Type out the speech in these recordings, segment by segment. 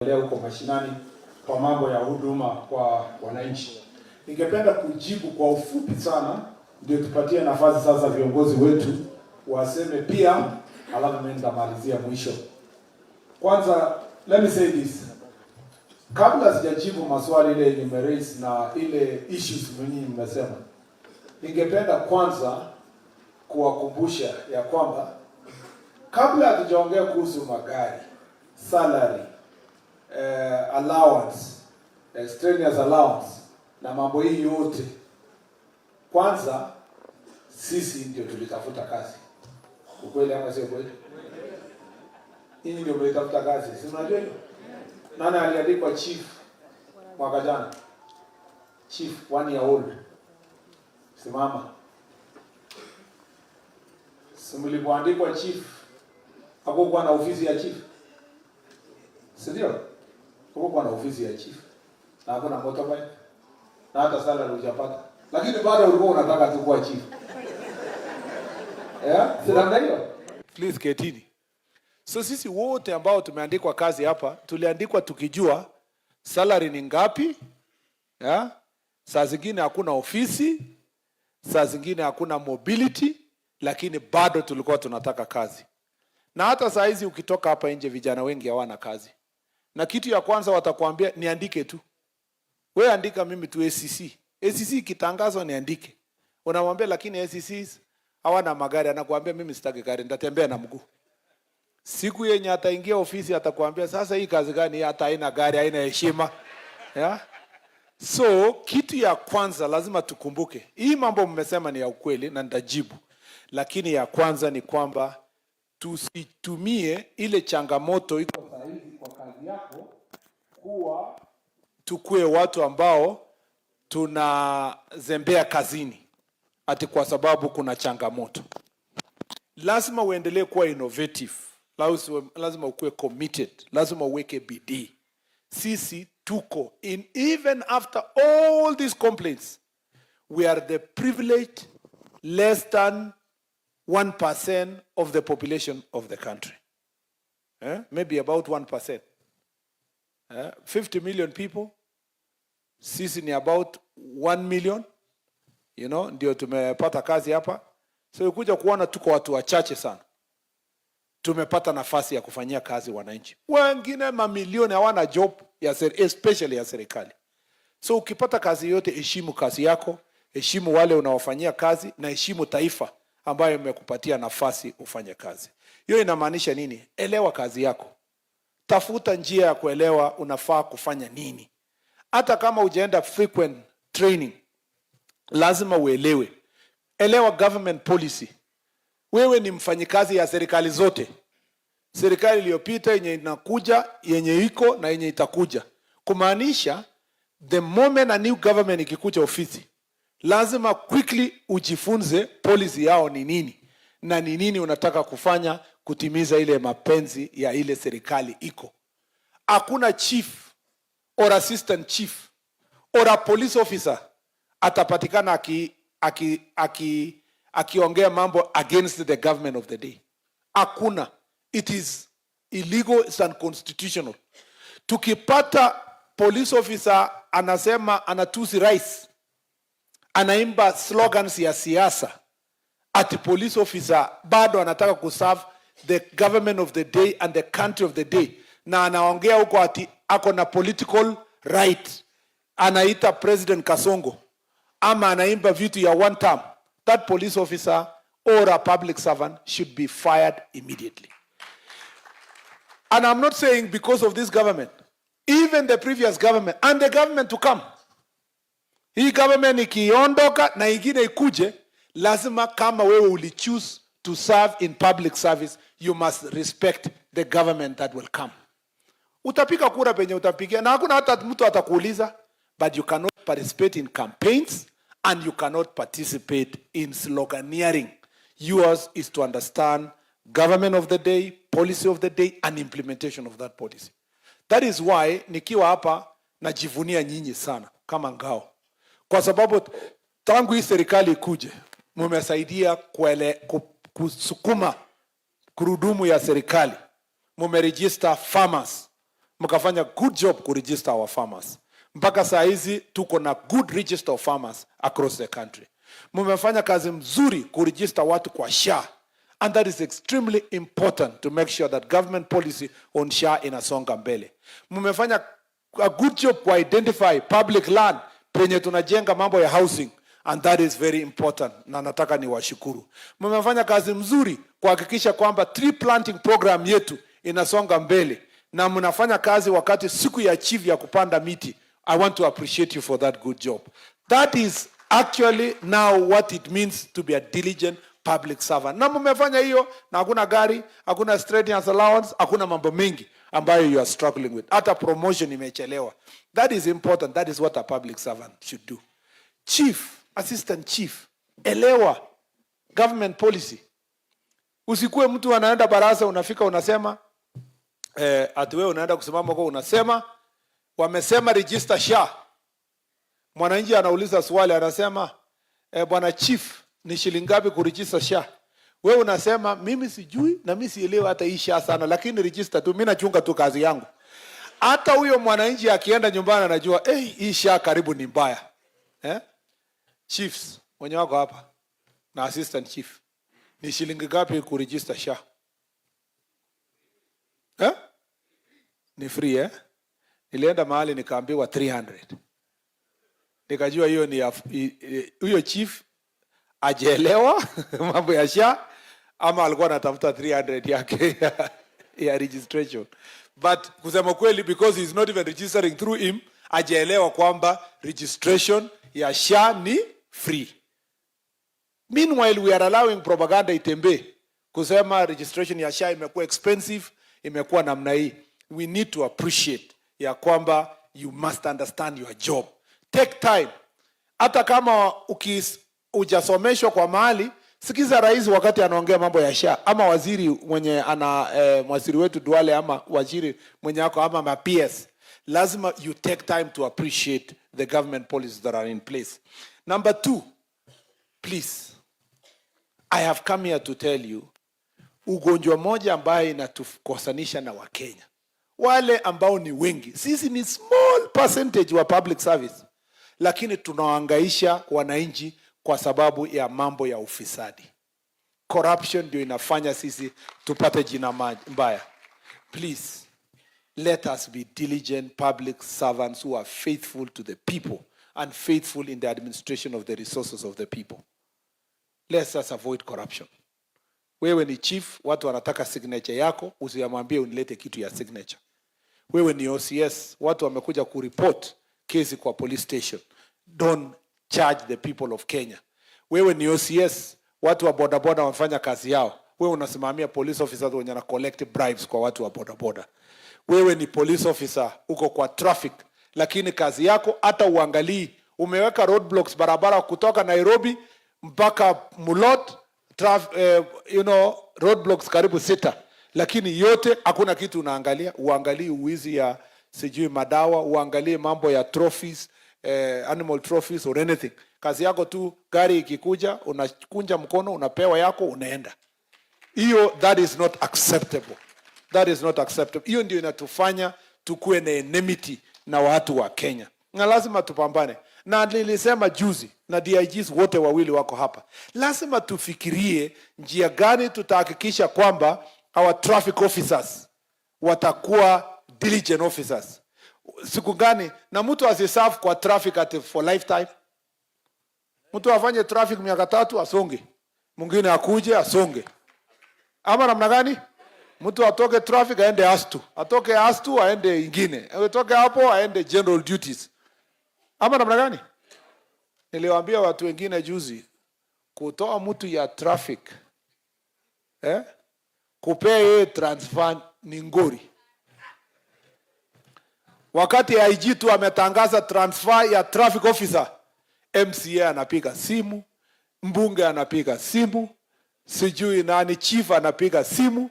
Leo huko mashinani kwa mambo ya huduma kwa wananchi. Ningependa kujibu kwa ufupi sana, ndio tupatie nafasi sasa viongozi wetu waseme pia, alafu mimi nitamalizia mwisho. Kwanza, let me say this. Kabla sijajibu maswali ile yenye nimeraise na ile issues mwenyewe mmesema, ningependa kwanza kuwakumbusha ya kwamba kabla hatujaongea kuhusu magari, salary, allowance, extraneous allowance na mambo hii yote, kwanza sisi ndio tulitafuta kazi. Ukweli ama sio kweli? Nyinyi ndio mlitafuta kazi, si mnajua hiyo? Nani aliandikwa chief mwaka jana? Chief 1 year old, simama. Si mlipoandikwa chief hakukuwa na ofisi ya chief, si ndio? Hakukuwa na ofisi ya chief na hakuna motorbike na hata salary hujapata, lakini bado ulikuwa unataka tu kuwa chief, yeah? Si namna hiyo? Please ketini. So sisi wote ambao tumeandikwa kazi hapa tuliandikwa tukijua salary ni ngapi, yeah? Saa zingine hakuna ofisi, saa zingine hakuna mobility, lakini bado tulikuwa tunataka kazi. Na hata saa hizi ukitoka hapa nje, vijana wengi hawana kazi, na kitu ya kwanza watakwambia, "Niandike tu." "We andika mimi tu ACC. ACC ikitangazwa niandike." Unamwambia, "Lakini ACCs hawana magari." Anakuambia, "Mimi sitaki gari, nitatembea na mguu." Siku yenye ataingia ofisi atakwambia, "Sasa hii kazi gani? Hata haina gari, haina heshima." Yeah? So kitu ya kwanza lazima tukumbuke, hii mambo mmesema ni ya ukweli na nitajibu, lakini ya kwanza ni kwamba tusitumie ile changamoto iko saa hizi kwa kazi yako kuwa tukue watu ambao tunazembea kazini ati kwa sababu kuna changamoto. Lazima uendelee kuwa innovative, lazima ukuwe committed, lazima uweke bidii. Sisi tuko in, even after all these complaints, we are the privileged less than 1% of the population of the country. Eh? Maybe about 1%. Eh? 50 million people, sisi ni about 1 million, ndio tumepata kazi hapa. So ukuja kuona tuko watu wachache sana, tumepata nafasi ya kufanyia kazi wananchi. Wengine mamilioni hawana job ya especially ya serikali. So ukipata kazi yote, heshimu kazi yako, heshimu wale unaofanyia kazi na heshimu taifa ambayo imekupatia nafasi ufanye kazi. Hiyo inamaanisha nini? Elewa kazi yako, tafuta njia ya kuelewa unafaa kufanya nini. Hata kama hujaenda frequent training, lazima uelewe. Elewa government policy. Wewe ni mfanyikazi ya serikali zote, serikali iliyopita, yenye inakuja, yenye iko na yenye itakuja. Kumaanisha the moment a new government ikikuja ofisi, lazima quickly ujifunze policy yao ni nini na ni nini unataka kufanya kutimiza ile mapenzi ya ile serikali iko. Hakuna chief or assistant chief or a police officer atapatikana akiongea mambo against the government of the day. Hakuna. It is illegal, it's unconstitutional. Tukipata police officer anasema, anatusi rais, anaimba slogans ya siasa, ati police officer bado anataka kuserve the government of the day and the country of the day, na anaongea huko ati ako na political right, anaita president Kasongo ama anaimba vitu ya one term, that police officer or a public servant should be fired immediately. And I'm not saying because of this government, even the previous government and the government to come. Hii government ikiondoka na ingine ikuje, lazima kama wewe ulichoose to serve in public service, you must respect the government that will come. Utapiga kura penye utapigia na hakuna hata mtu atakuuliza, but you cannot participate in campaigns and you cannot participate in sloganeering. Yours is to understand government of the day, policy of the day and implementation of that policy. That is why nikiwa hapa najivunia nyinyi sana kama NGAO, kwa sababu tangu hii serikali ikuje mumesaidia kusukuma gurudumu ya serikali. Mumeregister farmers, Mkafanya good job kuregister our farmers. Mpaka saa hizi tuko na good register of farmers across the country. Mmefanya kazi mzuri kuregister watu kwa SHA. And that is extremely important to make sure that government policy on SHA inasonga mbele. Mmefanya a good job ku identify public land penye tunajenga mambo ya housing, and that is very important, na nataka niwashukuru. Mmefanya kazi mzuri kuhakikisha kwamba tree planting program yetu inasonga mbele, na mnafanya kazi wakati siku ya chief ya kupanda miti. I want to appreciate you for that good job. That is actually now what it means to be a diligent public servant. Na mmefanya hiyo na hakuna gari, hakuna extraneous allowance, hakuna mambo mengi ambayo you are struggling with. Hata promotion imechelewa. That is important. That is what a public servant should do. Chief, assistant chief, elewa government policy. Usikuwe mtu anaenda baraza, unafika unasema, ati wewe unaenda kusimama kwa unasema wamesema register SHA. Mwananchi anauliza swali, anasema, "Bwana chief, ni shilingi ngapi kuregister SHA?" Wewe unasema, "Mimi sijui na mimi sielewi hata hii SHA sana, lakini register tu, mimi nachunga tu kazi yangu." Hata huyo mwananchi akienda nyumbani anajua, hii SHA karibu ni mbaya. Eh? Chiefs wenye wako hapa na assistant chief, ni shilingi ngapi kuregister SHA? Eh? Ni free, eh? Nilienda mahali nikaambiwa 300. Nikajua hiyo ni huyo chief ajaelewa mambo ya SHA ama alikuwa anatafuta 300 yake ya registration. But kusema kweli, because he's not even registering through him, ajaelewa kwamba registration ya SHA ni free. Meanwhile, we are allowing propaganda itembee kusema registration ya SHA imekuwa expensive, imekuwa namna hii. We need to appreciate ya kwamba you must understand your job. Take time. Hata kama hujasomeshwa kwa mahali, sikiza rais wakati anaongea mambo ya SHA ama waziri mwenye ana waziri wetu Duale ama waziri mwenye ako ama ma PS. Lazima you take time to appreciate the government policies that are in place. Number two, please, I have come here to tell you, ugonjwa moja ambayo inatukosanisha na Wakenya wale ambao ni wengi, sisi ni small percentage wa public service, lakini tunawahangaisha wananchi kwa sababu ya mambo ya ufisadi. Corruption ndio inafanya sisi tupate jina mbaya. Please, let us be diligent public servants who are faithful to the people and faithful in the administration of the resources of the people. Let us avoid corruption. Wewe ni chief, watu wanataka signature yako, usiwamwambie unilete kitu ya signature. Wewe ni OCS, watu wamekuja kureport kesi kwa police station. Don't charge the people of Kenya. Wewe ni OCS, watu wa bodaboda wamefanya kazi yao. Wewe unasimamia police officers wenye wana collect bribes kwa watu wa bodaboda. Wewe ni police officer uko kwa traffic, lakini kazi yako hata uangalii, umeweka roadblocks barabara kutoka Nairobi mpaka Mulot, roadblocks karibu sita, lakini yote hakuna kitu unaangalia. Uangalii uwizi ya sijui madawa, uangalie mambo ya trophies, animal trophies or anything. Kazi yako tu, gari ikikuja unakunja mkono, unapewa yako, unaenda. Hiyo, that is not acceptable. That is not acceptable. Hiyo ndio inatufanya tukuwe na enmity na watu wa Kenya, na lazima tupambane. Na nilisema juzi, na DIGs wote wawili wako hapa, lazima tufikirie njia gani tutahakikisha kwamba our traffic officers watakuwa diligent officers. Siku gani na mtu asiserve kwa traffic at for lifetime. Mtu afanye traffic miaka 3, asonge, mwingine akuje asonge, ama namna gani? Mtu atoke traffic aende ASTU, atoke ASTU aende ingine, atoke hapo aende general duties, ama namna gani? Niliwaambia watu wengine juzi, kutoa mtu ya traffic, kupea yeye transfer ni ngori. Wakati IG tu ametangaza transfer ya traffic officer, MCA anapiga simu, mbunge anapiga simu, sijui nani chief anapiga simu,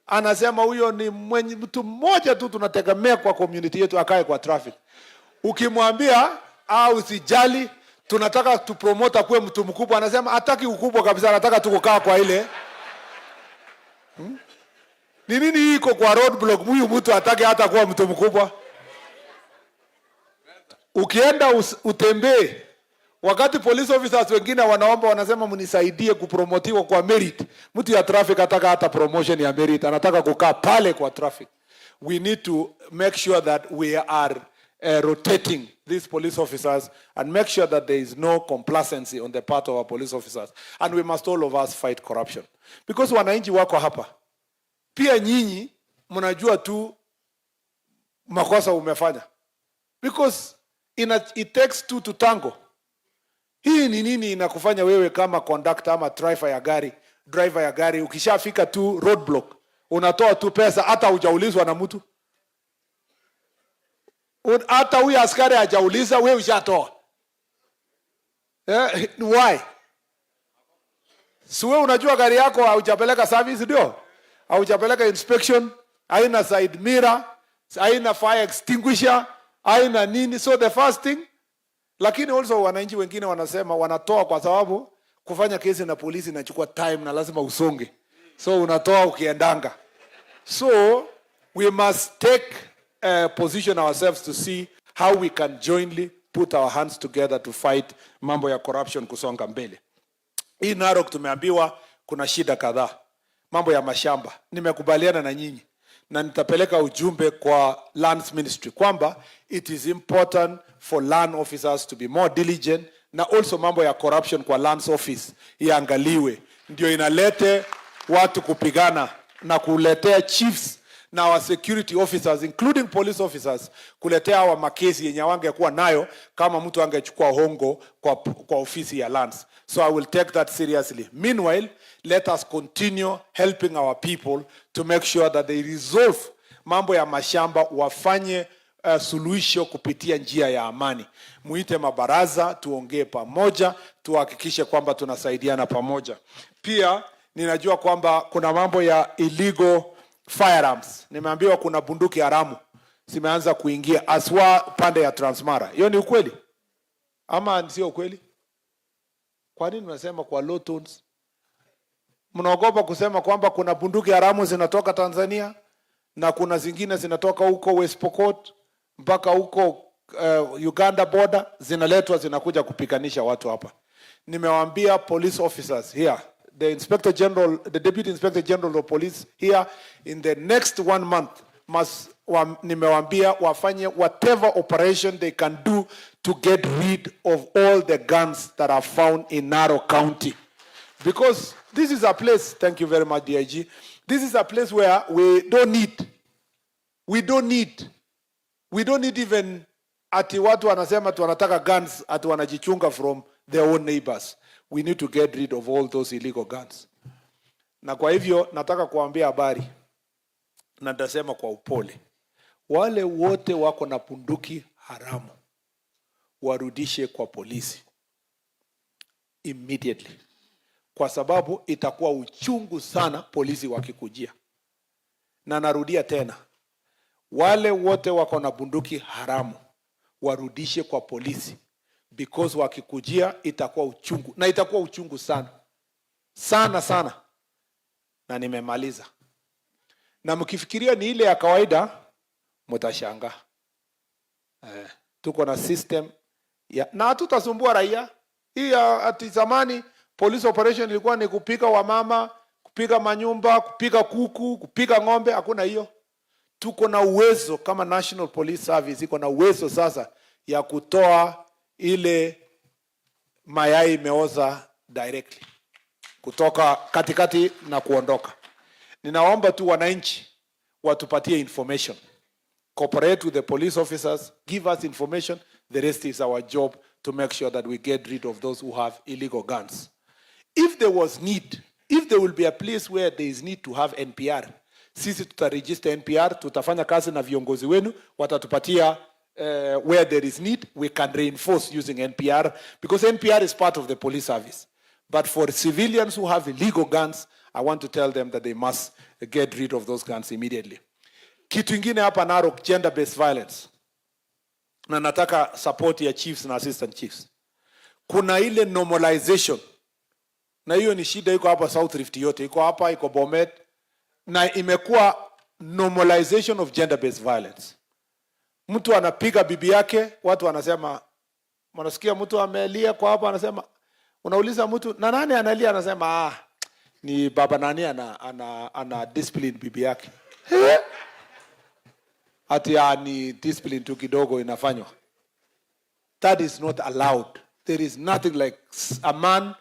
anasema huyo ni mwenye mtu mmoja tu tunategemea kwa community yetu akae kwa traffic. Ukimwambia au usijali, tunataka tupromote akuwe mtu mkubwa, anasema hataki ukubwa kabisa, anataka tu kukaa kwa ile. Ni nini hii iko kwa roadblock? Huyu mtu hataki hata kuwa mtu mkubwa. Ukienda utembee, wakati police officers wengine wanaomba, wanasema, "Mnisaidie kupromotiwa kwa merit." Mtu ya traffic ataka hata promotion ya merit, anataka kukaa pale kwa traffic. We need to make sure that we are rotating these police officers and make sure that there is no complacency on the part of our police officers. And we must all of us fight corruption. Because wananchi wako hapa. Pia nyinyi mnajua tu makosa umefanya. Because it takes two to tango. Hii ni nini inakufanya wewe kama conductor ama driver ya gari, ukishafika tu roadblock unatoa tu pesa hata hujaulizwa na mtu? Hata huyu askari hajauliza, wewe ushatoa. Eh, why? Si wewe unajua gari yako haujapeleka service, ndio? Haujapeleka inspection, haina side mirror, haina fire extinguisher, haina nini. So the first thing, lakini also wananchi wengine wanasema wanatoa kwa sababu kufanya kesi na polisi inachukua time na lazima usonge. So unatoa ukiendanga. So we must take position ourselves to see how we can jointly put our hands together to fight mambo ya corruption kusonga mbele. Hii Narok tumeambiwa kuna shida kadhaa, mambo ya mashamba. Nimekubaliana na nyinyi na nitapeleka ujumbe kwa Lands Ministry kwamba it is important for land officers to be more diligent, na also mambo ya corruption kwa lands office iangaliwe, ndio inalete watu kupigana na kuletea chiefs na our security officers, including police officers, kuletea hawa makesi yenye wangekuwa nayo kama mtu angechukua hongo kwa ofisi ya lands. So I will take that seriously. Meanwhile, let us continue helping our people to make sure that they resolve mambo ya mashamba, wafanye suluhisho kupitia njia ya amani. Muite mabaraza, tuongee pamoja, tuhakikishe kwamba tunasaidiana pamoja. Pia ninajua kwamba kuna mambo ya illegal firearms. Nimeambiwa kuna bunduki haramu zimeanza kuingia haswa pande ya Transmara. Hiyo ni ukweli ama sio ukweli? Kwa nini mnasema kwa low tones? Mnaogopa kusema kwamba kuna bunduki haramu zinatoka Tanzania na kuna zingine zinatoka huko West Pokot mpaka huko Uganda border, zinaletwa zinakuja kupiganisha watu hapa. Nimewaambia police officers here, the inspector general, the deputy inspector general of police here, in the next one month must nimewaambia wafanye whatever operation they can do to get rid of all the guns that are found in Narok County. Because this is a place, thank you very much, DIG, this is a place where we don't need even ati watu wanasema tu wanataka guns, ati wanajichunga from their own neighbors. We need to get rid of all those illegal guns. Na kwa hivyo nataka kuambia habari na nitasema kwa upole, wale wote wako na bunduki haramu warudishe kwa polisi immediately, kwa sababu itakuwa uchungu sana polisi wakikujia. Na narudia tena, wale wote wako na bunduki haramu warudishe kwa polisi, because wakikujia itakuwa uchungu, na itakuwa uchungu sana sana sana. Na nimemaliza, na mkifikiria ni ile ya kawaida mtashangaa. Eh, tuko na system ya, na hatutasumbua raia. Hii ya ati zamani police operation ilikuwa ni kupiga wamama, kupiga manyumba, kupiga kuku, kupiga ng'ombe. Hakuna hiyo. Tuko na uwezo kama National Police Service iko na uwezo sasa ya kutoa ile mayai imeoza directly kutoka katikati na kuondoka. Ninaomba tu wananchi watupatie information. Cooperate with the police officers, give us information. The rest is our job to make sure that we get rid of those who have illegal guns. If there was need, if there will be a place where there is need to have NPR, sisi tutaregister NPR, tutafanya kazi na viongozi wenu, watatupatia where there is need, we can reinforce using NPR because NPR is part of the police service. But for civilians who have illegal guns, I want to tell them that they must get rid of those guns immediately. Kitu ingine hapa Narok, gender based violence. Na nataka support ya chiefs na assistant chiefs. Kuna ile normalization, na hiyo ni shida iko hapa South Rift yote, iko hapa, iko Bomet. Na imekuwa normalization of gender based violence. Mtu anapiga bibi yake, watu wanasema, wanasikia mtu amelia kwa hapo, anasema, unauliza mtu na nani analia, anasema, "Ah, ni baba nani ana discipline bibi yake." Eh? Ati, "Ah, ni discipline tu kidogo inafanywa." That is not allowed. There is nothing like a man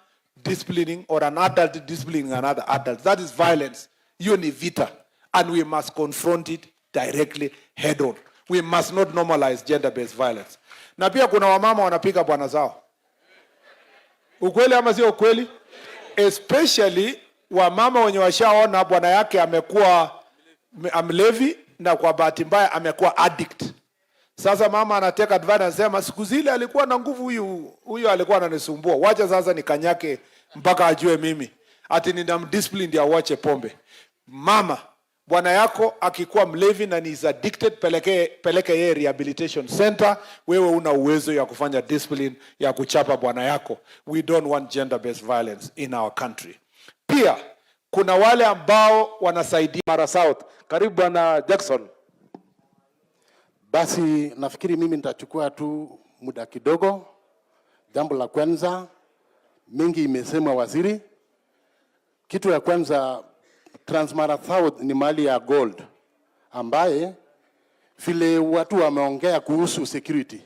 disciplining or an adult disciplining another adult. That is violence. Hiyo ni vita. And we must confront it directly, head on. We must not normalize gender-based violence. Na pia kuna wamama wanapiga bwana zao. Ukweli ama sio ukweli? Especially wamama wenye washaona bwana yake amekuwa mlevi na kwa bahati mbaya amekuwa addict. Sasa mama anatake advantage, anasema, "Siku zile alikuwa na nguvu huyu, huyu alikuwa ananisumbua. Wacha sasa nikanyake mpaka ajue mimi. Ati ninamdiscipline ndio awache pombe." Mama, bwana yako akikuwa mlevi na ni is addicted, peleke yeye rehabilitation center. Wewe una uwezo ya kufanya discipline ya kuchapa bwana yako. We don't want gender based violence in our country. Pia kuna wale ambao wanasaidia Mara South. Karibu, Bwana Jackson. Basi nafikiri mimi nitachukua tu muda kidogo. Jambo la kwanza, mengi imesemwa, waziri. Kitu ya kwanza, Transmara South ni mali ya gold ambaye vile watu wameongea kuhusu security,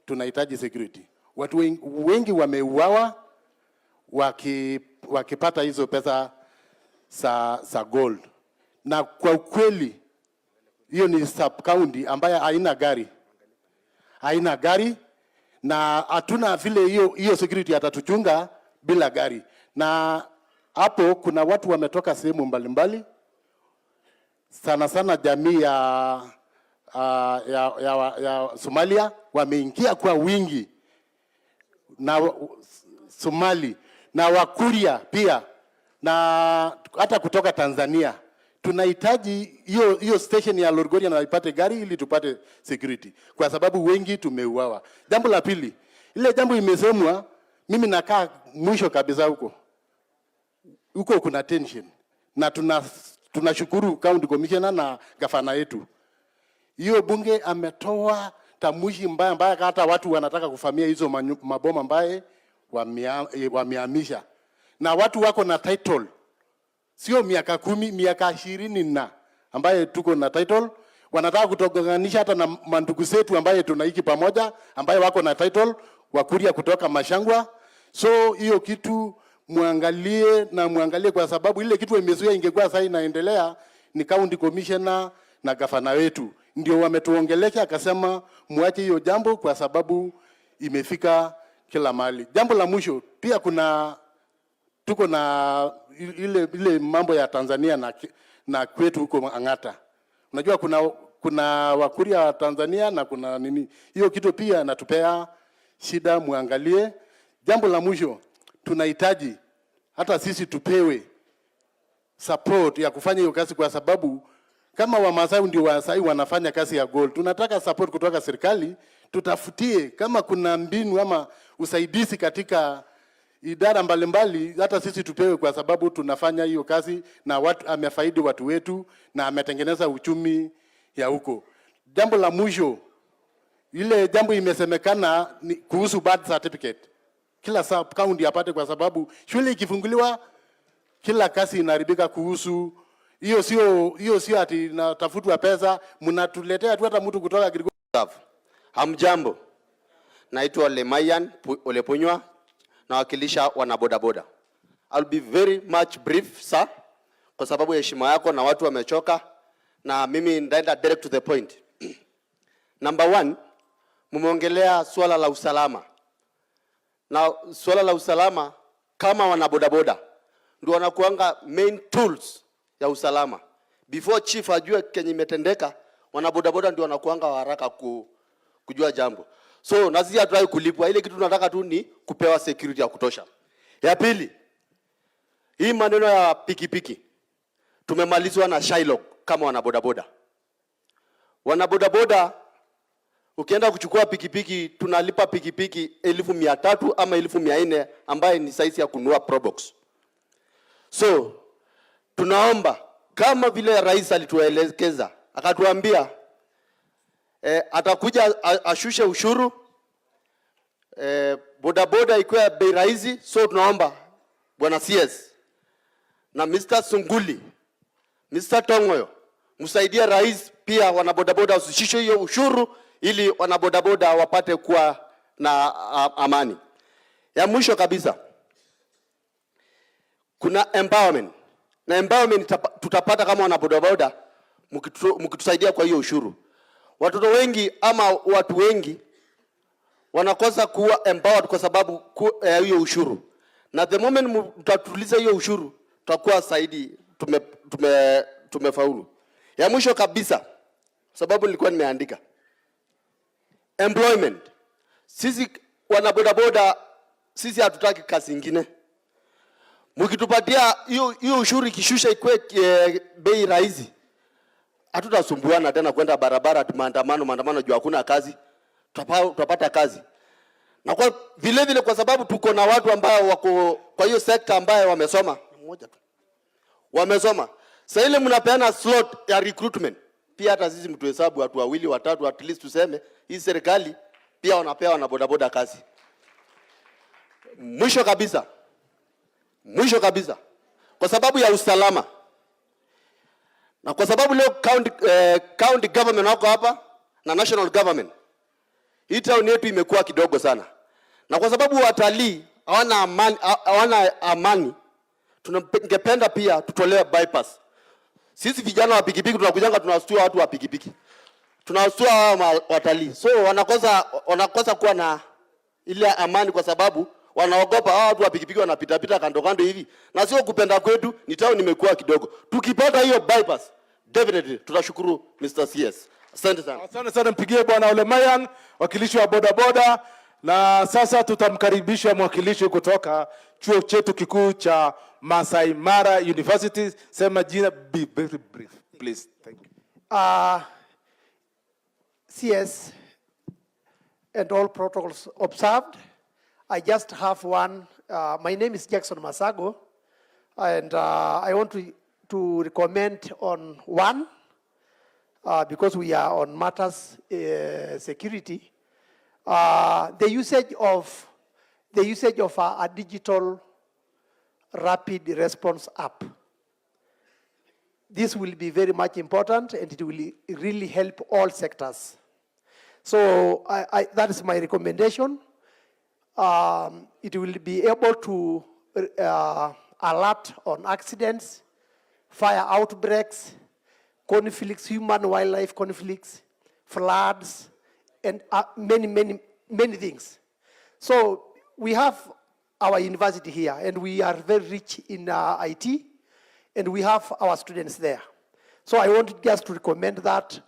tunahitaji security. Watu wengi wameuawa wakipata hizo pesa za gold, na kwa ukweli hiyo ni sub county ambaye haina gari, haina gari na hatuna vile hiyo security atatuchunga bila gari. Na hapo kuna watu wametoka sehemu mbalimbali, sana sana jamii ya Somalia wameingia kwa wingi na Somali na Wakuria pia na hata kutoka Tanzania. Tunahitaji hiyo station ya Lolgorian na ipate gari ili tupate security, kwa sababu wengi tumeuawa. Jambo la pili, ile jambo imesemwa, mimi nakaa mwisho kabisa huko huko, kuna tension na tunashukuru county commissioner na gavana yetu. Hiyo bunge ametoa tamshi mbaya mbaya, hata watu wanataka kuvamia hizo maboma ambaye wamehamisha, na watu wako na title sio miaka 10, miaka 20 na ambaye tuko na title, wanataka kutoganisha hata na mandugu zetu ambaye tunaishi pamoja, ambaye wako na title, Wakuria kutoka Mashangwa. So hiyo kitu muangalie na muangalie, kwa sababu ile kitu imezuia, ingekuwa sasa inaendelea, ni county commissioner na gavana wetu ndio wametuongelesha, akasema muache hiyo jambo kwa sababu imefika kila mahali. Jambo la mwisho pia kuna tuko na ile mambo ya Tanzania na kwetu huko Ang'ata. Unajua kuna Wakuria wa Tanzania na kuna nini, hiyo kitu pia natupea shida, muangalie. Jambo la mwisho, tunahitaji hata sisi tupewe support ya kufanya hiyo kazi, kwa sababu kama Wamasai ndio Wamasai wanafanya kazi ya gold, tunataka support kutoka serikali, tutafutie kama kuna mbinu ama usaidizi katika idara mbalimbali, hata sisi tupewe, kwa sababu tunafanya hiyo kazi na watu, amefaidi watu wetu na ametengeneza uchumi ya huko. Jambo la mwisho, ile jambo imesemekana ni kuhusu birth certificate, kila sub county apate, kwa sababu shule ikifunguliwa kila kazi inaharibika kuhusu hiyo. Sio ati natafutwa pesa, mnatuletea tu hata mtu kutoka Kilgoris. Hamjambo, naitwa Lemayan Olepunywa, nawakilisha wanabodaboda. I'll be very much brief, sir, kwa sababu heshima yako na watu wamechoka, na mimi ndaenda direct to the point. Number one, mmeongelea swala la usalama, na swala la usalama kama wanabodaboda ndio wanakuanga main tools ya usalama. Before chief ajue kenye imetendeka, wanabodaboda ndio wanakuanga wa haraka kujua jambo. So na sisi hatutaki kulipwa, ile kitu tunataka tu ni kupewa security ya kutosha. Ya pili, hii maneno ya pikipiki tumemalizwa na Shylock kama wanabodaboda. Wanabodaboda ukienda kuchukua pikipiki tunalipa pikipiki 300,000 ama 400,000 ambaye ni size ya kununua Probox. So tunaomba kama vile rais alituelekeza akatuambia atakuja ashushe ushuru, bodaboda ikuwe bei rahisi. So tunaomba Bwana CS na Mr. Sunguli, Mr. Tongoyo, msaidie rais pia wanabodaboda wasishushe hiyo ushuru ili wanabodaboda wapate kuwa na amani. Ya mwisho kabisa, kuna empowerment na empowerment tutapata kama wanabodaboda mkitusaidia kwa hiyo ushuru. Watoto wengi ama watu wengi wanakosa kuwa empowered kwa sababu hiyo ushuru, na the moment mtatuliza hiyo ushuru tutakuwa zaidi tumefaulu. Ya mwisho kabisa, sababu nilikuwa nimeandika employment. Sisi wanabodaboda, sisi hatutaki kazi ingine. Mkitupatia hiyo hiyo ushuru ikishusha ikue bei rahisi, hatutasumbuana tena kwenda barabara ati maandamano maandamano juu hakuna kazi. Tutapata kazi. Na kwa vile vile, kwa sababu tuko na watu ambao wako kwa hiyo sekta ambayo wamesoma, mmoja tu wamesoma. Sasa ile mnapeana slot ya recruitment, pia hata sisi mtuhesabu watu wawili watatu, at least tuseme hii serikali pia wanapea wana bodaboda kazi. Mwisho kabisa, mwisho kabisa, kwa sababu ya usalama na kwa sababu leo county government wako hapa na national government, hii town yetu imekuwa kidogo sana, na kwa sababu watalii hawana amani, hawana amani, tungependa pia tutolewe bypass. Sisi vijana wa pikipiki tunakujanga tunastua watu wa pikipiki, tunastua hawa watalii, so wanakosa kuwa na ile amani kwa sababu wanaogopa hawa watu wa pikipiki wanapita pita kando kando hivi, na sio kupenda kwetu, ni town imekuwa kidogo. Tukipata hiyo bypass definitely tutashukuru Mr. CS. Asante sana. Asante sana, mpigie Bwana Ole Mayan, wakilishi wa bodaboda. Na sasa tutamkaribisha mwakilishi kutoka chuo chetu kikuu cha Masai Mara University. Sema jina, be very brief, please. Thank you. CS and all protocols observed. I just have one. My name is Jackson Masago, and I want to recommend on one, because we are on matters security, the usage of a digital rapid response app. This will be very much important, and it will really help all sectors. So that is my recommendation. It will be able to alert on accidents, fire outbreaks, conflicts, human wildlife conflicts, floods, and many, many, many things. So we have our university here, and we are very rich in IT, and we have our students there. So I want just to recommend that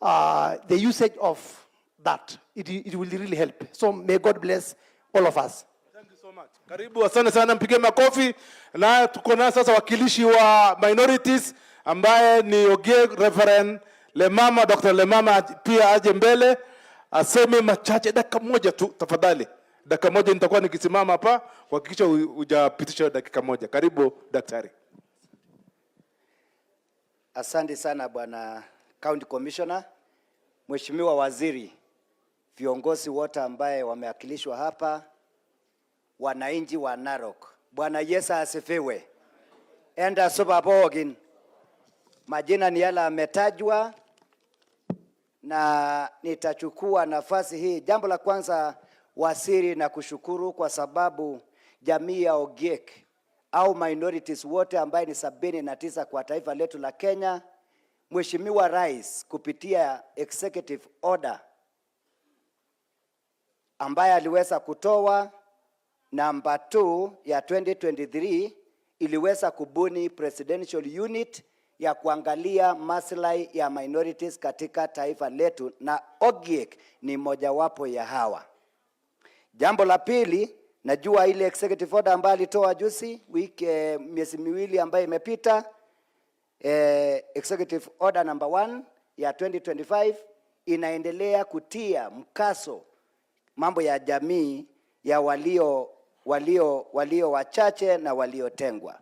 the usage of that, it will really help. So may God bless all of us. Thank you so much. Karibu, asante sana, mpige makofi. Na tuko na sasa wakilishi wa minorities ambaye ni Ogiek Reverend Lemama, Dr. Lemama pia aje mbele aseme machache, dakika moja tu tafadhali. Dakika moja, nitakuwa nikisimama hapa kuhakikisha hujapitisha dakika moja. Karibu, daktari. Asante sana, Bwana County Commissioner, Mheshimiwa Waziri, viongozi wote ambaye wamewakilishwa hapa, wananchi wa Narok. Bwana Yesu asifiwe. Enda supa pookin. Majina ni yale ametajwa na nitachukua nafasi hii. Jambo la kwanza, waziri, na kushukuru kwa sababu jamii ya Ogiek au minorities wote ambaye ni 79 kwa taifa letu la Kenya, Mheshimiwa Rais kupitia executive order ambaye aliweza kutoa namba 2 ya 2023 iliweza kubuni presidential unit ya kuangalia maslahi ya minorities katika taifa letu, na Ogiek ni mojawapo ya hawa. Jambo la pili, najua ile executive order ambayo alitoa juzi wiki, miezi 2 ambayo imepita, executive order number 1 ya 2025 inaendelea kutia mkazo mambo ya jamii ya walio wachache na waliotengwa.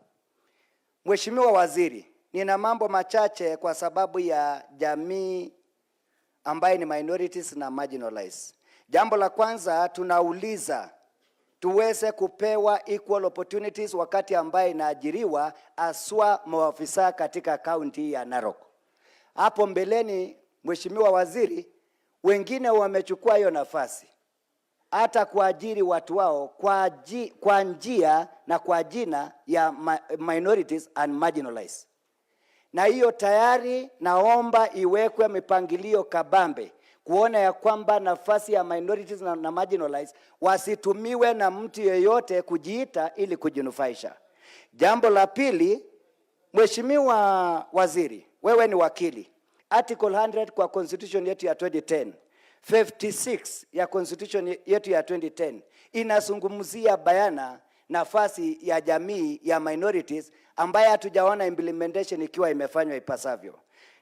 Mheshimiwa Waziri, Nina mambo machache kwa sababu ya jamii ambaye ni minorities na marginalized. Jambo la kwanza tunauliza tuweze kupewa equal opportunities wakati ambaye inaajiriwa haswa maafisa katika kaunti ya Narok. Hapo mbeleni, Mheshimiwa Waziri, wengine wamechukua hiyo nafasi hata kuajiri watu wao kwa njia na kwa jina ya minorities and marginalized. Na hiyo tayari naomba iwekwe mipangilio kabambe kuona ya kwamba nafasi ya minorities na marginalized wasitumiwe na mtu yeyote kujiita ili kujinufaisha. Jambo la pili, Mheshimiwa Waziri, wewe ni wakili. Article 100 kwa constitution yetu ya 2010, 56 ya constitution yetu ya 2010 inazungumzia bayana nafasi ya jamii ya minorities ambaye hatujaona implementation ikiwa imefanywa ipasavyo.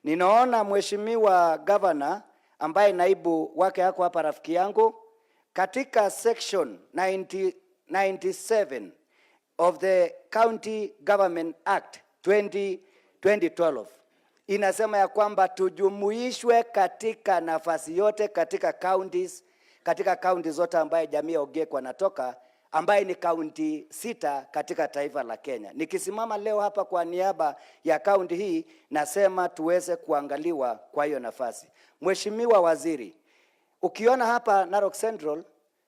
Ninaona Mheshimiwa Governor ambaye naibu wake yako hapa, rafiki yangu, katika section 90, 97 of the County Government Act 2012 inasema ya kwamba tujumuishwe katika nafasi yote katika counties, katika kaunti zote ambaye jamii ya Ogiek wanatoka, ambaye ni kaunti 6 katika taifa la Kenya. Nikisimama leo hapa kwa niaba ya kaunti hii, nasema tuweze kuangaliwa kwa hiyo nafasi. Mheshimiwa Waziri, ukiona hapa Narok Central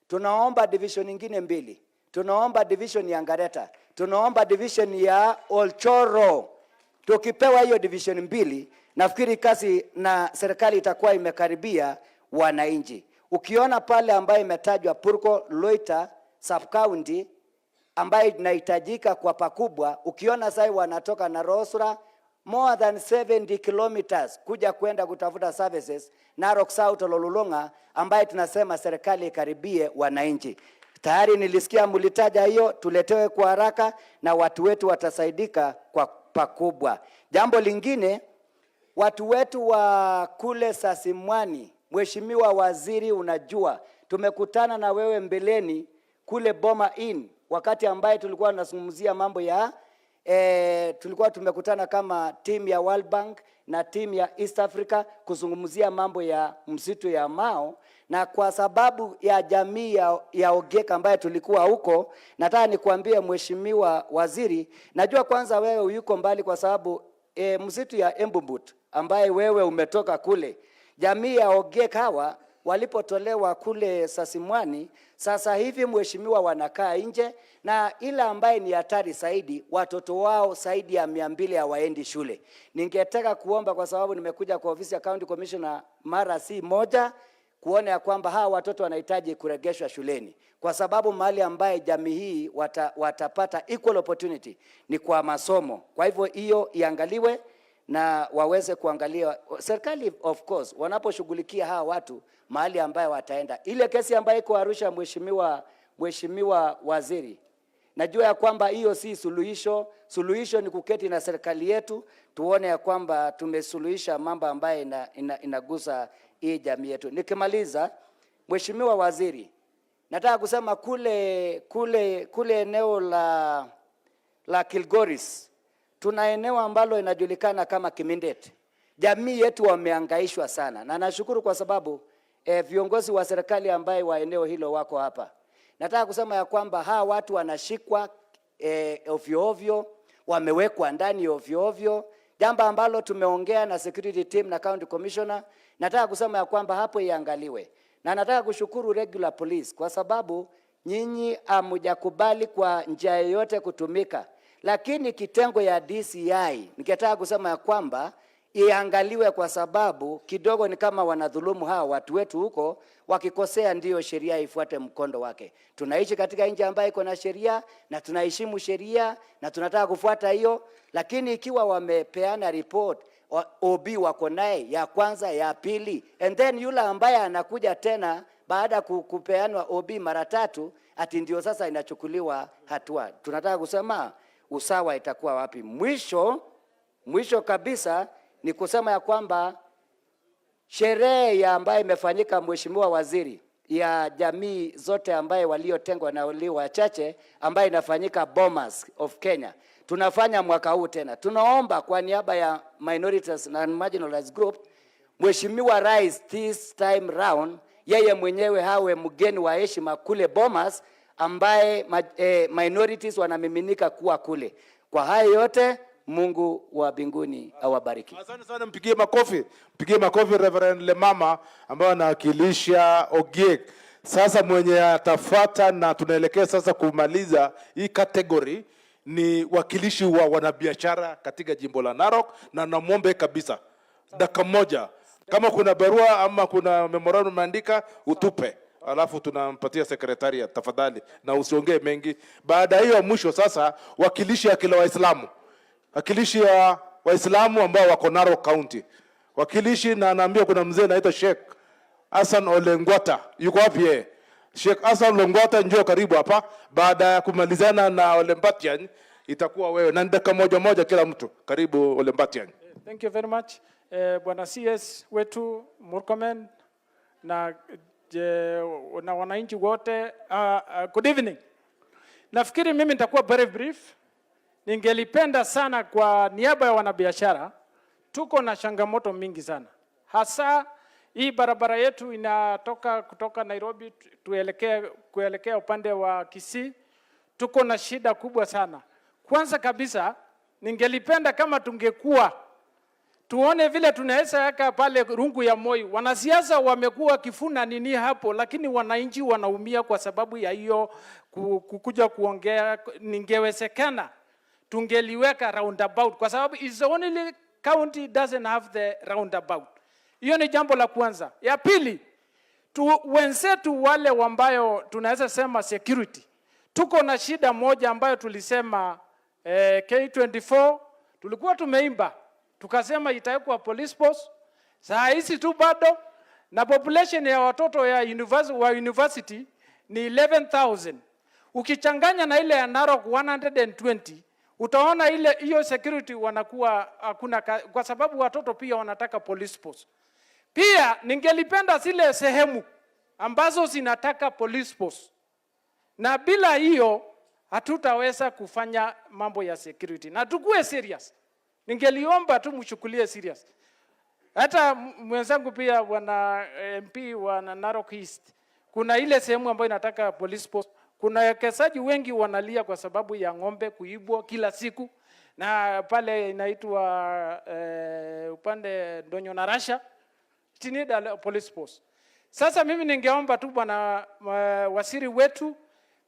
tunaomba division nyingine 2. Tunaomba division ya Ngareta, tunaomba division ya Olchoro. Tukipewa hiyo division 2, nafikiri kazi na serikali itakuwa imekaribia wananchi. Ukiona pale ambayo imetajwa Purko Loita sub county ambayo inahitajika kwa pakubwa, ukiona sasa wanatoka na Rosra more than 70 kilometers kuja kwenda kutafuta services Narok South Ololulunga, ambaye tunasema serikali ikaribie wananchi. Tayari nilisikia mlitaja hiyo, tuletewe kwa haraka na watu wetu watasaidika kwa pakubwa. Jambo lingine, watu wetu wa kule Sasimwani, Mheshimiwa Waziri, unajua tumekutana na wewe mbeleni kule Boma Inn wakati ambaye tulikuwa tunazungumzia mambo ya tulikuwa tumekutana kama team ya World Bank na team ya East Africa kuzungumzia mambo ya msitu ya Mao, na kwa sababu ya jamii ya Ogiek ambaye tulikuwa huko, nataka nikuambie Mheshimiwa Waziri, najua kwanza wewe yuko mbali kwa sababu msitu ya Embobut ambaye wewe umetoka kule, jamii ya Ogiek hawa walipotolewa kule Sasimwani, sasa hivi mheshimiwa wanakaa nje, na ila ambaye ni hatari zaidi, watoto wao zaidi ya 200 hawaendi shule. Ningetaka kuomba, kwa sababu nimekuja kwa ofisi ya County Commissioner mara si moja, kuona ya kwamba hawa watoto wanahitaji kuregeshwa shuleni, kwa sababu mahali ambaye jamii hii watapata equal opportunity ni kwa masomo. Kwa hivyo hiyo iangaliwe na waweze kuangalia serikali, of course, wanaposhughulikia hawa watu mahali ambayo wataenda. Ile kesi ambayo iko Arusha, Mheshimiwa Waziri, najua ya kwamba hiyo si suluhisho. Suluhisho ni kuketi na serikali yetu tuone ya kwamba tumesuluhisha mambo ambayo inagusa hii jamii yetu. Nikimaliza, Mheshimiwa Waziri, nataka kusema kule eneo la Kilgoris tuna eneo ambalo inajulikana kama Kimindet. Jamii yetu wamehangaishwa sana, na nashukuru kwa sababu viongozi wa serikali ambaye wa eneo hilo wako hapa. Nataka kusema ya kwamba hawa watu wanashikwa ovyo ovyo, wamewekwa ndani ovyo ovyo, jambo ambalo tumeongea na security team na county commissioner. Nataka kusema ya kwamba hapo iangaliwe, na nataka kushukuru regular police kwa sababu nyinyi hamjakubali kwa njia yoyote kutumika, lakini kitengo ya DCI ningetaka kusema ya kwamba iangaliwe, kwa sababu kidogo ni kama wanadhulumu hawa watu wetu huko. Wakikosea ndiyo sheria ifuate mkondo wake. Tunaishi katika nchi ambayo iko na sheria na tunaheshimu sheria na tunataka kufuata hiyo, lakini ikiwa wamepeana report OB wako naye ya kwanza, ya pili, and then yule ambaye anakuja tena baada kupeanwa OB mara tatu, ati ndio sasa inachukuliwa hatua. Tunataka kusema usawa itakuwa wapi? Mwisho kabisa ni kusema ya kwamba sherehe ya ambayo imefanyika, Mheshimiwa Waziri, ya jamii zote ambaye waliotengwa na walio wachache ambaye inafanyika Bomas of Kenya, Tunafanya mwaka huu tena. Tunaomba kwa niaba ya minorities na marginalized group, Mheshimiwa Rais this time round, yeye mwenyewe hawe mgeni wa heshima kule Bomas, ambaye minorities wanamiminika kuwa kule. Kwa hayo yote, Mungu wa mbinguni awabariki. Asante sana, mpigie makofi, mpigie makofi Reverend Lemama ambaye anawakilisha Ogiek. Sasa mwenye atafuata na tunaelekea sasa kumaliza hii category ni wakilishi wa wanabiashara katika jimbo la Narok, na namwombe kabisa dakika moja, kama kuna barua ama kuna memorandum umeandika utupe, alafu tunampatia secretariat tafadhali, na usiongee mengi. Baada ya hiyo mwisho sasa, wakilishi ya kila Waislamu, wakilishi ya Waislamu ambao wako Narok County, wakilishi na anaambia kuna mzee anaitwa Sheikh Hassan Olengwata, yuko wapi yeye? Sheikh Hassan Olengwata, njoo karibu hapa. Baada ya kumalizana na Olembatian itakuwa wewe, na dakika moja moja kila mtu. Karibu Olembatian. Thank you very much. Bwana CS wetu Murkomen na, je, na wananchi wote, good evening. Nafikiri mimi nitakuwa very brief. Ningelipenda sana kwa niaba ya wanabiashara, tuko na changamoto mingi sana, hasa hii barabara yetu inatoka kutoka Nairobi tuelekee kuelekea upande wa Kisii. Tuko na shida kubwa sana. Kwanza kabisa, ningelipenda kama tungekuwa tuone vile tunaweza weka pale rungu ya Moi. Wanasiasa wamekuwa wakifuna nini hapo, lakini wananchi wanaumia kwa sababu ya hiyo kukuja kuongea. Ningewezekana tungeliweka roundabout, kwa sababu is the only county doesn't have the roundabout. Hiyo ni jambo la kwanza. Ya pili, wenzetu wale ambayo tunaweza sema security, tuko na shida moja ambayo tulisema K24 tulikuwa tumeimba tukasema itawekwa police post. Saa hizi tu bado na population ya watoto ya university, wa university ni 11,000 ukichanganya na ile ya Narok 120, utaona ile hiyo security wanakuwa hakuna, kwa sababu watoto pia wanataka police post. Pia ningelipenda zile sehemu ambazo zinataka police post, na bila hiyo hatutaweza kufanya mambo ya security, na tukue serious. Ningeliomba tu mchukulie serious. Hata mwenzangu pia bwana MP wa Narok East, kuna ile sehemu ambayo inataka police post. Kuna wekezaji wengi wanalia kwa sababu ya ng'ombe kuibwa kila siku, na pale inaitwa upande Ndonyo na Rasha chini ya police post. Sasa mimi ningeomba tu bwana waziri wetu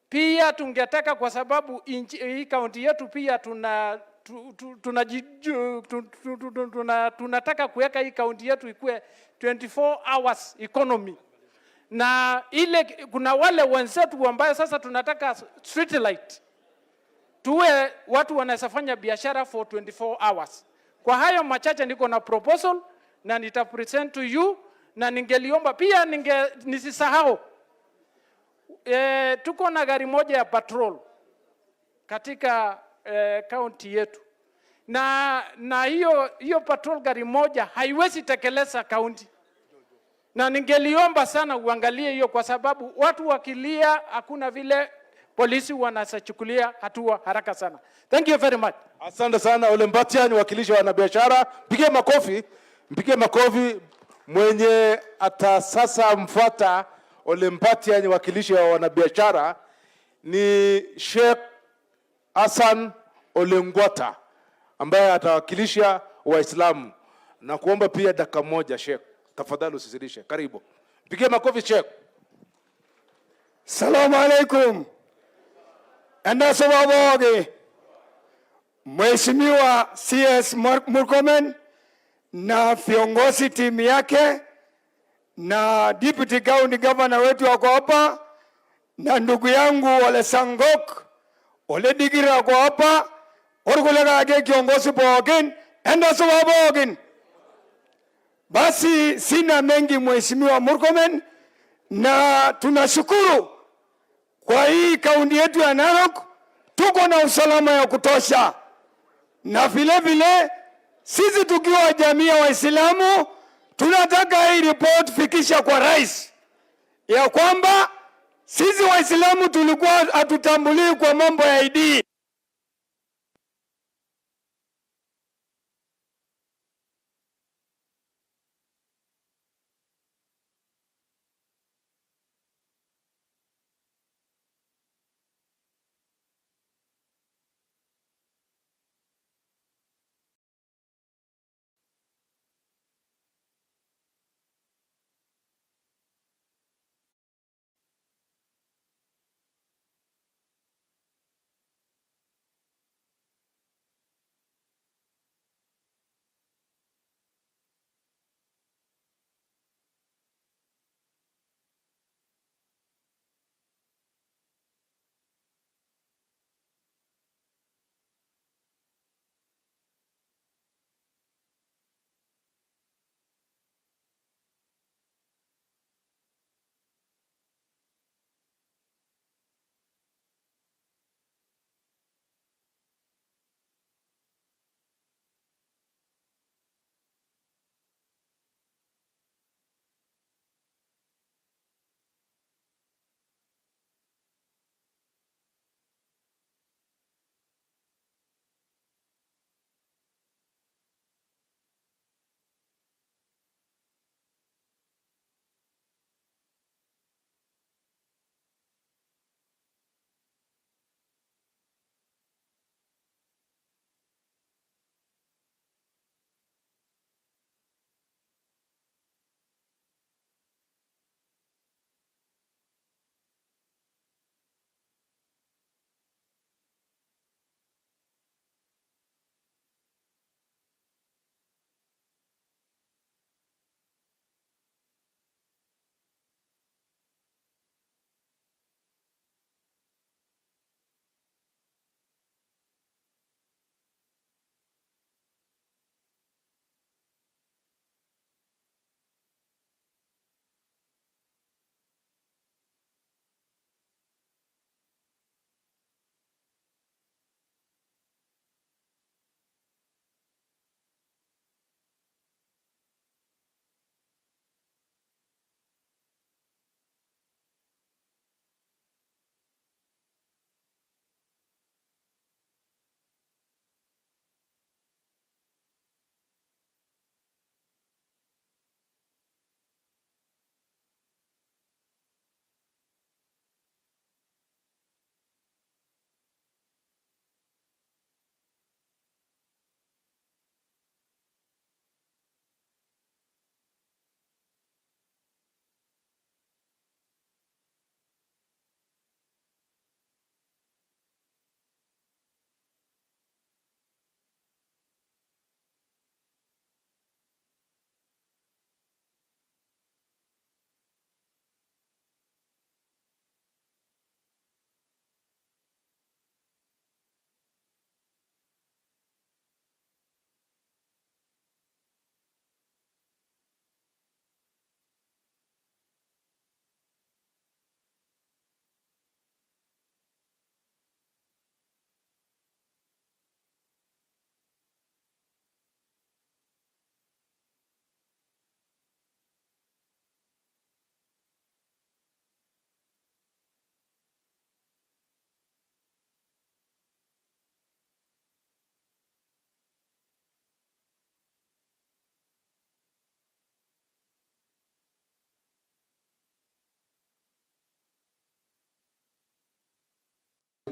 pia tungetaka kwa sababu hii kaunti yetu pia tuna tu, tu, tu, tu, tu, tu, tuna, tunataka kuweka hii kaunti yetu ikuwe 24 hours economy, na ile kuna wale wenzetu ambayo sasa tunataka street light, tuwe watu wanaweza fanya biashara for 24 hours. Kwa hayo machache niko na proposal na nita present to you, na ningeliomba pia nisisahau, tuko na gari moja ya patrol katika county yetu, na hiyo hiyo patrol gari moja haiwezi tekeleza county, na ningeliomba sana uangalie hiyo, kwa sababu watu wakilia, hakuna vile polisi wanachukulia hatua haraka sana. Thank you very much. Asante sana Ole Mbatian, wakilishi wa wanabiashara. Mpigie makofi, mpigie makofi. Mwenye ata sasa mfuata Ole Mbatian, wakilishi wa wanabiashara ni Sheikh Hassan Olengwata ambaye atawakilisha Waislamu, na kuomba pia dakika moja Sheikh, tafadhali usizidishe. Karibu, mpigie makofi Sheikh. Salamu alaikum. Endasobaboge. Mheshimiwa CS Murkomen na viongozi timu yake na Deputy County Governor wetu wako hapa na ndugu yangu Ole Sangok Ole Digira wako hapa, orkulekake kiongozi pookin, endasoba. Basi sina mengi Mheshimiwa Murkomen, na tunashukuru kwa hii kaunti yetu ya Narok tuko na usalama ya kutosha, na vile vile sisi tukiwa jamii ya Waislamu tunataka hii report fikisha kwa rais ya kwamba sisi Waislamu tulikuwa hatutambulii kwa mambo ya ID.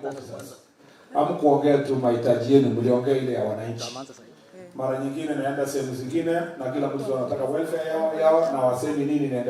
Officers, hamkuongea tu mahitaji yenu, mliongea ile ya wananchi. Mara nyingine naenda sehemu zingine na kila mtu anataka welfare yao, yao na wasemi nini inaendelea.